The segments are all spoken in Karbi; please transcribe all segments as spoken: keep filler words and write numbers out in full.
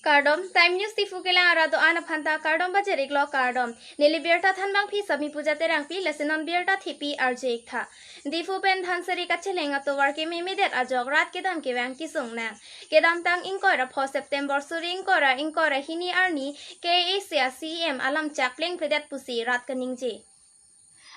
Kardom, Time News Diphu kelang arat do-an aphan ta kardom pajir-iklo, kardom. Neli birta thanbangpi Sami Puja Terangpi, lasi non birta thepi arju-ik tha. Diphu pen Dhansiri kacheleng atovar kememedet ajok rat kedam kevang kesung nang. Kedamtang ingkoi ra pho September suri ingkoi ra ingkoi ra hini arni K A A C a C E M alam chak plengpledet pusi rat kaningje.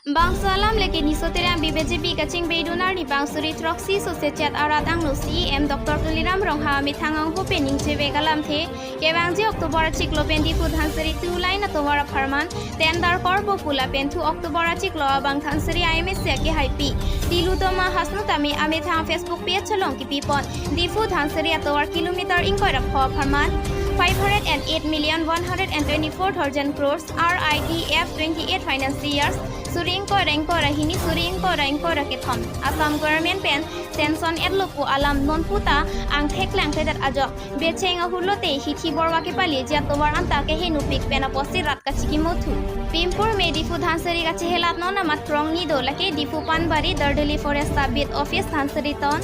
Bangso alam le ke Niso Terangpi B J P kachingbedun arniphan suri throksi sose chet arat angno C E M Doctor Tuliram Ronghang amethang angho pen ningje vek alamthe, kevangji October achiklo pen Diphu Dhansiri two line atovar apharman tender korpo pu lapen thu October achiklo abang Dhansiri I M A C akehaipi Tiludoma Hasnu tame amethang Facebook page along kipipon. Diphu Dhansiri atovar kilometer ingkoi ra pho apharman five hundred and eight million one hundred and twenty-four thousand crores R I D F twenty-eight financial years suri ingkoi ra ingkoi ra hini suri ingkoi ra ingkoi ra kethom Assam government pen sanction etlo pu alam non puta angthek langthedet ajok becheng ahurlo te hithi borwa kepaleji atovar anta kehenupik pen apotsi rat kachikimothu. Pimpur me Diphu Dhansiri kachehelat non amat krongni do, lake Diphu Panbari Darduli Forest Sub Beat Office Dhansiri ton,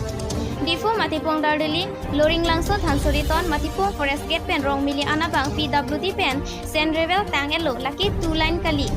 Diphu Matipung Darduli Loringlangso Dhansiri ton, Matipung Forest Gate pen Rongmili anabang P W D pen sand gravel tang-etlo, lake two line kali.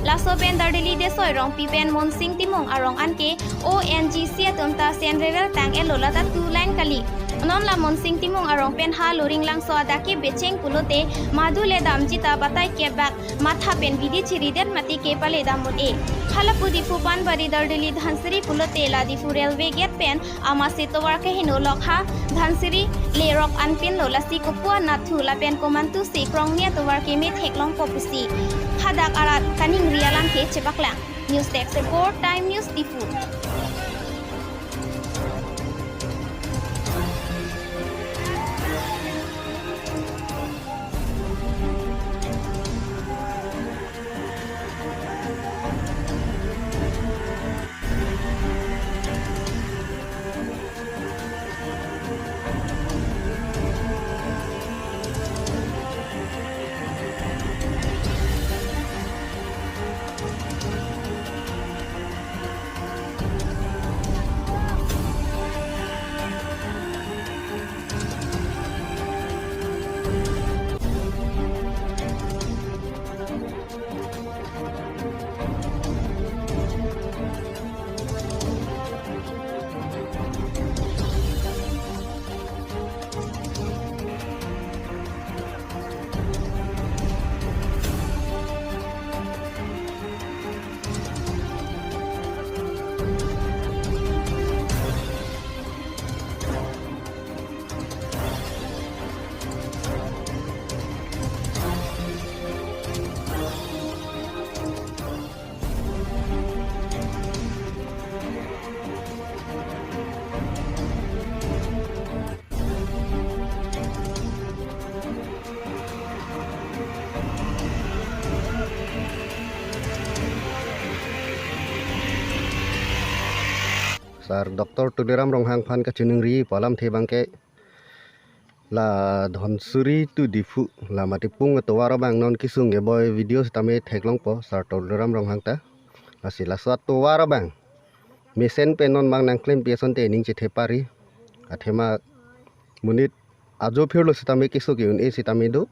Laso pen Darduli Desoi Rongpi pen Monsing Timung arong anke O N G C atum ta sand gravel tang-etlo, lata two line kali. Non la Monsing Timung arong pen ha Loringlangso adak ke becheng pulote madu le damji ta batai kebak matha pen bidi chiridet mati ke pale dam un-e. Halapu Diphu Panbari Darduli Dhansiri pulote la Diphu Railway Gate pen amatsi tovar keheno lok ha Dhansiri lerok anpinlo, lasi kopu anat thu lapen komantusi krongni atovar keme theklongpo pusi hadak arat kaningri alamthe chepaklang. News Desk Report, Time News Diphu. Sir Doctor Tuliram Ronghang aphan kachiningri pu alamthe abangke la Dhansiri to Diphu la Matipung atovar abang non kesung keboi video sitame theklongpo Sir Tuliram Ronghang ta. Lasi laso atovar abang mesen pen non abang nangklempi asonte ning chethe pari. Athema monit ajo phirlo sitame keso ke-un-e sitame do.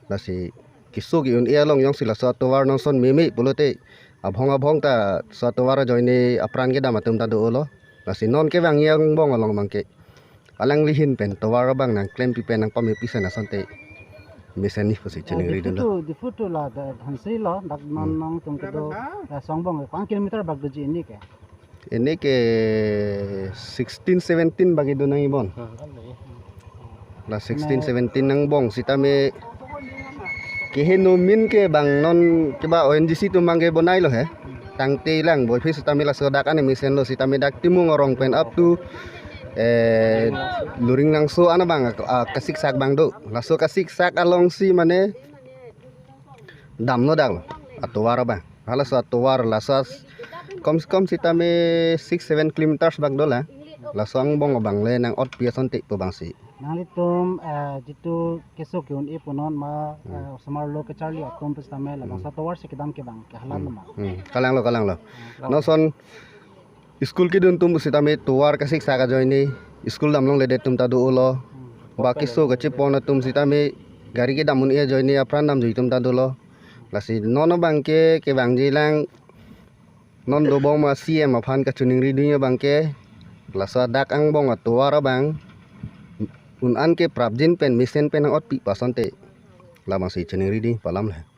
Lasi keso ke-un-e along jongsi laso atovar non ason meme pulote abhong abhong ta laso atovar ajoine apran kedam atum ta do-olo. Lasi non kevangji angbong along abangke alangli ahin pen tovar abang nangklempi pen nangpamepisen asonte mesen ni pusi chiningri dunlo. Diphu to, Diphu to la Dhansiri lo, dak non, hmm, nangtum kedo, la Songbong, ko-an kilometer bak doji ini ke? Ini ke sixteen seventeen bak kedo nang ibon. Hmm. La sixteen seventeen angbong sitame keheno amen ke bang non keba O N G C atum abangke bonailo he. Tangte lang boiphit sitame laso dak an mesenlo sitame dak Timung arong pen up to, eh, Loringlangso an abang, ah, kasiksak abang do. Laso kasiksak alongsi mane damlo dak atovar abang. Halaso atovar laso as-, kom se kom sitame six seven kilometers bak do la. Laso angbong abang le nang-otpi asonte pu abangsi. Nanglitum, eh, jitu keso ke-un-e pu non ma, hmm, eh, osomar lo kecharli atum pusitame labangso, hmm, atovar si kedam ke abang ke halat, hmm, lo ma? Hmm. Kalanglo, kalanglo. Hmm. Non ason school kedun atum pusitame tovar kasiksak ajoine school damlongledet atum ta do-olo. Hmm. Ba keso kachepon atum sitame gari kedam un-e ajoine apran damjui atum ta dolo. Lasi non abangke kevangji lang, non dobom a-C M aphan kachiningri ding abangke, laso adak angbong atovar abang un-an ke prapjin pen mesen pen nang-otpi pu asonte, labangsi chiningri ding pu alam le.